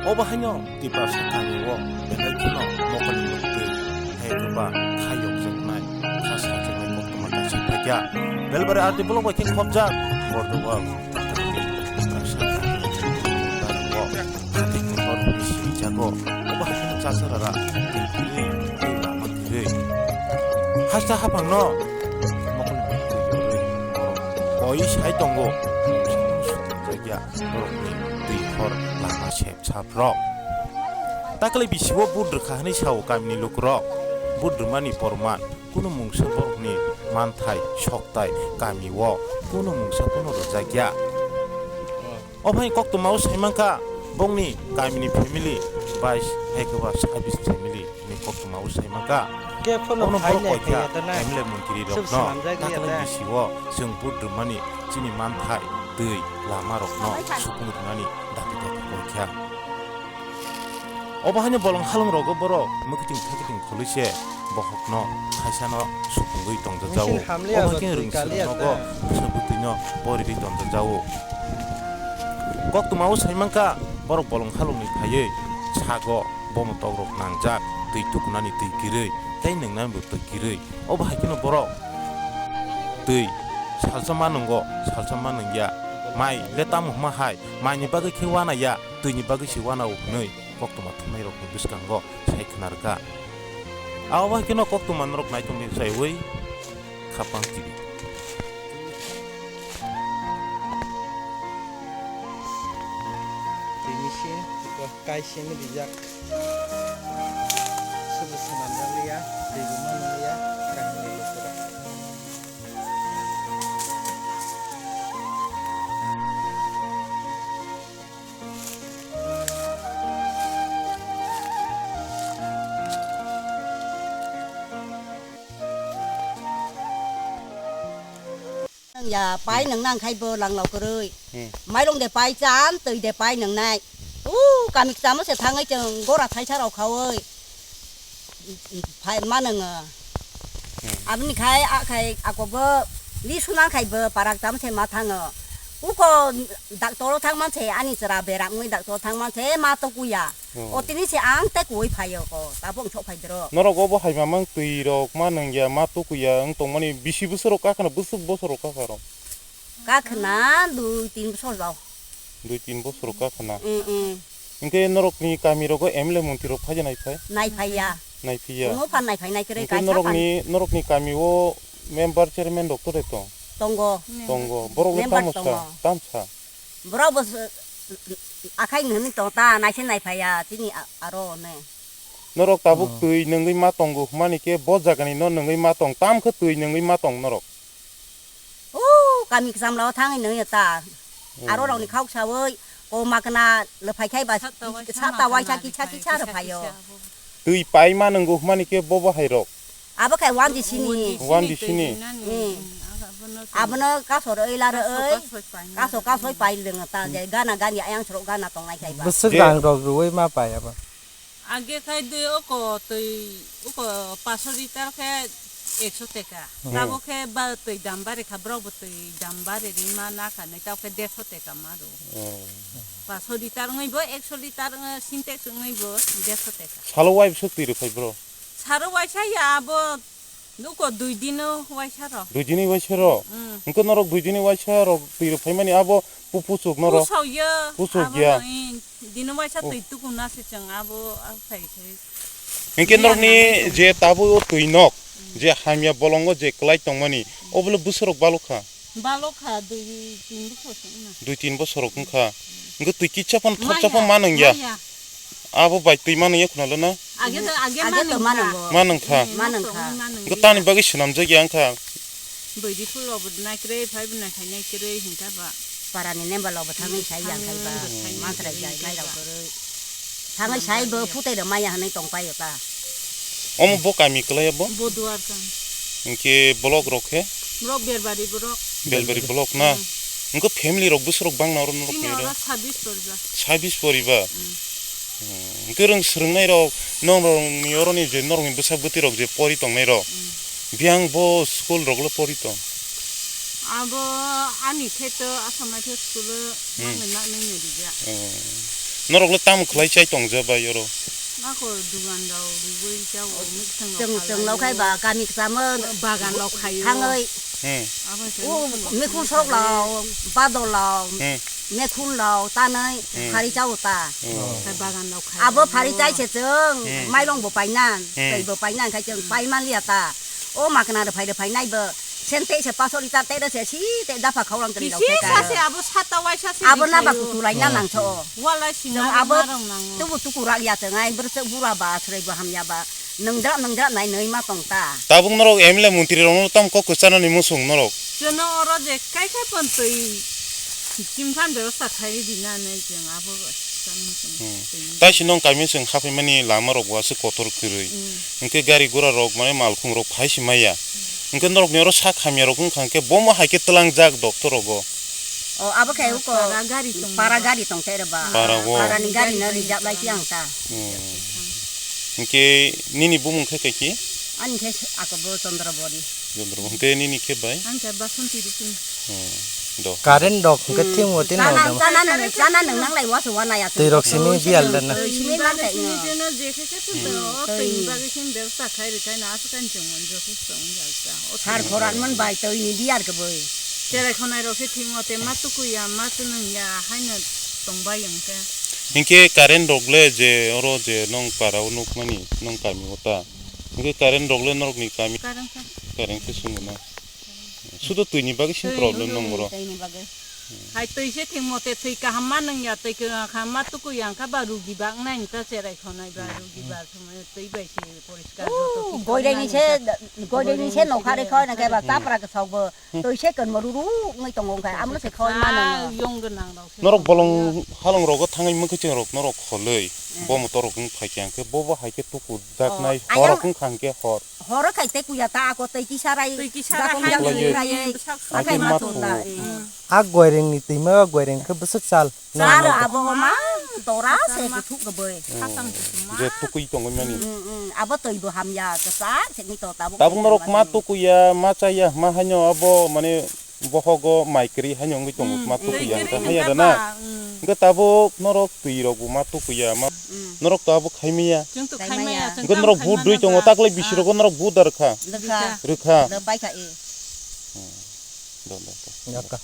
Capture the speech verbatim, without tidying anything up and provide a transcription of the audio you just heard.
Obo haino Tiprasa kami o belai kheno mokol ni mukti hai khe ba kha yokjaknai, kha sajaknai koktwma kaisa phaikha. Belbari R D block bai khe khopjak Bordowal Tiprasa kami o. Hati kotor ni simi jago, obo hai kheno chachara ra twi twi twi lama twi. Hasta haphang no mokol ni mukti koi sai tongo, mungsa mungsa tongjakya. Borokni twi hor lama sep sap rok. Takle bisi o vote rwkha hwnwi sao kamini lukurok. Vote rwmani porman kunu mungsa borokni manthai soktai kami o kunu mungsa phano rwjakya. Ophai koktwma o sai mankha bongni kamini family bais hai khe ba sabis family ni koktwma o sai mankha. Khe phano Bono borok phailai koi kha khe ya da na. M L A montri rok Sub no swnamjak ya takle da. Bisi o chwng vote rwmani chini manthai twi lama rok no supung rwmani dabi dabi koi kha. Obo haino bolong halong rogo borok mwkhwtwng thaikwtwng khwlwi se bohok no khaisa no supungwi tongjajago. Machine hamliya Obo ba khe twi rwng kaliya swrwng nogo ta. Bwsa bwtwi no porirwi tongjajago. Koktwma o sai mankha borok bolong halong ni phaiwi sago bomo tok rok nangjak twi tukunani twi kirwi tei nwngnani bo twi kirwi. Obo hai kheno borok twi salsa ma nwngo, salsa ma nungya. Mai le tamo hwnma hai, maini bagwi khe wana ya, twini bagwi se wana o hwnwi koktwma thumnai rokni bwskango sai khna rwkha. Abo hai kheno koktwma norok naitongni chaiwi khapang tidi. Tini se kaisa ni rijak. Subu swnamjak liya, twi bo mano liya, kaham ni lukurok. Nang ya, pai Hmm. Nang nang khai bo lang lau kwrwi. Hmm. Mairong de pai chan, twi de pai nang nai. U, kami kchamo se thangwi chwng gora thaisa rok khaui. Phai ma nang. Hmm. Aboni khai, a khai, ako bo li sunan khai bo parak cham se ma thango. Uko doctor o thang man se ani chwra berak mui doctor o thang man se ma to kuya. Oh. O tini se ang te kuwi phaio ko, tabuk sok phai dro. Norok obo hai mamang twi rok ma nang ya, ma tukuya wng tongmani bisi bwswk rok kakha na bwswk bosor rok kakha rok? Kakha na dui tin bosor rok. Dui tin bosor rok kakha na. Mm, mm. Hingke norok ni kami rogo M L A montri rok phai nai phai? Nai phai ya. Nai phai ya. Kuno phan nai phai nai kwrwi. Hingke kaisa norok phan. Ni, norok ni kami o member chairman rok to re tong? Tongo. Tongo. Borok le Member tamo sa, tongo. Tam sa. Borok bo s-, akhai nini tong ta, naise naiphaiya, chini a-, aro ne. Norok tabuk Oh. Twi nungwi ma tongo, hwnmani khe bo jagani no nungwi ma tong, tam khe twi nungwi ma tong norok? O, kami kcham lao thangwi nungya ta. Oh. Aro rokni khok saui, ko makna le phai khai ba, Satta waisa sata waisa makna kisa le phai kisa kisa le phaio. Kisa bo. Twi pai ma nungo, hwnmani khe bo bo hai rok? Abo khai one D C ni. One D C ni. Hmm. Abono kasor oi laro oi. Kaso kaso pai leng ta je gana gani ayang soro gana tongnai khai ba. Bwswk rang rok rwui ma pai abo. Age khai dui oko twi oko paso liter khe ekso teka. Hmm. Tabo khe ba twi dam bari kha, borok bo twi dam bari ri ma na kha nai, tabo khe derso teka ma ro. Oh. Paso liter wngwi bo ekso liter wngwi sintex wngwi bo derso teka. Salo wai bwswk twi rw phai bro? Saro waisa ya abo, nuko dui dino waisa ro. Dui dini waisa ro? Mm. Hwnkhe norok dui dini waisa rok twi rw phaimani abo pu-, puchuk norok? Pusok ya. Pusok ya. Abono, eh, dino waisa. Oh. Twi tukuna se chwng abo, abo khai khai. Hwnkhe norokni je tabuk o twi nok, mm, je hamya bolongo je kwlai tongmani, obole bwswk rok balok kha? Balok kha, dui tin bosor se wngna. Dui tin bosor rok wngkha. Hwnkhe twi kitsa phano thopsa phano ma nang ya. Maya. Abo bai twi ma nang ya khuna le na? Age to, age ma nang kha. Ma nang kha. Ma nang kha. Hwnkhe tamni bagwi swnamjak ya wngkha. Bwrwi phul rok bo naikrwi, phai bo naikhai naikrwi hwnkha ba. Parani nemba rok bo thangwi sai ya wngkha ba. Thangwi bo sai naikrwi. Mantrai jai mai rok kwrwi. Thangwi sai bo phutai rok maya hwnwi tong pai o ta. Omo bo kami kwlai ya bo? Bo Duar kami. Hwnkhe block rok khe? Block Belbari block. Belbari block na? Hmm. Hwnkhe family rok bwswk rok bang na oro norok ni oro? Chini oro sabis poribar. Sabis poribar? Hmm. Hmm. Hwnkhe rwng swrwngnai rok, norok ni oro ni je norok ni bwsak bwtwi rok je pori tongnai rok. Hmm. Biyang bo school rok le pori tong? Abo ani khe to Asam Rifle school o. Hmm. Nang nang nang nang rijak. Oh. Norok le tamo khlai chai tong je bai oro? Ako dugan rok rwui jao, mwkhang rok Chwng, khalai chwng lo khai o. Ba kami kchamo Bagan rok khai o. Thangwi. Hmm. Abo se O mwkhang rok mikhun khalai sok o. Lo, badol lo, Hmm. Mekhun lo, tanwi Hmm. Phari chao ta. Hmm. Khai bagan rok khai Abo o. Phari chai se chwng, Hmm. Mailong bo painan, Hmm. Tei bo painan khai chwng, Hmm. Pai man liya ta. O makna rwphai rwphai nai bo. Sen te se pasori ta te se si te dapha khaulang kri rok Kisi khai ka. Sa se abo sata waisa se Abo na ba rikhaio. Kutu lai na Hmm. Nang so. Walai si Chwng narwk abo narwk nango. Tubu tuku rak ya chwng ai bwrwswk bura ba swrai bo hamya ba. Nwngjra nwngjra nai nwi ma tong ta. Tabuk norok M L A montri rok no tam kok kwchana ni musung norok. Chwng no oro je kai kai pon twi chim phan bebostha khai di na nai chwng abo chwng Hmm. twi. Tai si nong kaimio chwng haphaimani lama rok bo aswk kotor kwrwi. Hmm. Hwnkhe gari gura rok mane malkhung rok phai si maya. Hwnkhe norok ni oro sak hamya rok wngkha hwnkhe bomo hai khe twlang jak doctor rogo. O, abo khe uko Para gari tong para ba. Gari tong te ba. Para o. Para ni gari no rijak lai ti ang ta. Hmm. Hwnkhe nini bumung khe kaiki? Ani khe ako bo Chandra Bori. Chandra Bori. Hwnkhe nini khe bai? Ang khe Basanti Rukun. Hmm. Do. Current dok hwnkhe Hmm. thing o tin Chana, no. Chana nang, chana nang nang lai wa so wa na ya. Twi rok simi bial dan na. Twi simi man kai no. Sini jeno je khe khe Hmm. to, o twi ni bagwi sini bebsa khai rwkha na, aswk ani chwng mon jo khe chwng jalsa. O Sar twi khoran man bai twi ni biyar khe boi. Cherai khonai rok se thwimo te ma tukuya, ma tunungya, haino tongbai ang khe. Hinkhe current rok le je oro je nong para o nukmani, nong kami o ta. Hinkhe current rok le norok ni kami Karang kha. Current khe swngo na. Sudo twi ni bagwi sini Twi problem nung nong oro. Twi ni bagwi. Hai twi se thwimo te twi kaham ma nungya, twi kaham ma tukuya ang kha ba rugi ba wngnai ta cherai khonai ba rugi ba thwmai twi bai se poriskar joto thwi Goireni khonai se, ta. Goireni se nokha re khoi na khe ba Hmm. chapra khe sok bo. Twi se kon mo ruru ngai tongo khai amno se khoi ma Ah, nang. Yong gwnang rok se Norok nang bolong ya. Halong rogo thangai mukhe chwng rok norok kholoi. Hmm. Bo motor rok wng phai khe ang khe bo bo hai khe tuku jak Oh, nai ayang hor rok wng kha hwnkhe hor. Horo khai tei kuya ta ako tei kisa rai. Tei kisa rai Jakong hai jak ni rai. Rai. Sak Hai sak khe ma ma tu. Tunda, eh. A goireng ni twima o goireng khe bwswk sal. Sar abo ma tora se kuthuk gaboi. Khasam kuthuk ma. Je tukui tongoi mani. Mm, mm. Abo toi bo hamya kasa se ni to tabuk. Tabuk norok ma tukuya, ma chaya, ma haino abo mane bohogo mai kri haino wngwi tongo, Mm, ma tukuya. Mai kri hwnkhe haya hwnkhe rana. Ba, mm. Hwnkhe tabuk norok twi rok bo ma tukuya, ma Mm. Norok to abo khaimaya. Chwng to khaimaya, Khaimaya. Chwng Hwnkhe tamo norok khaimaya but dui tongo, ba. Taklai bisi Ah. Rogo norok but da rwkha. Rwkha. Rwkha. Rwkha. Rwbai kha, eh. Hmm. Do, do, do. Rwkha.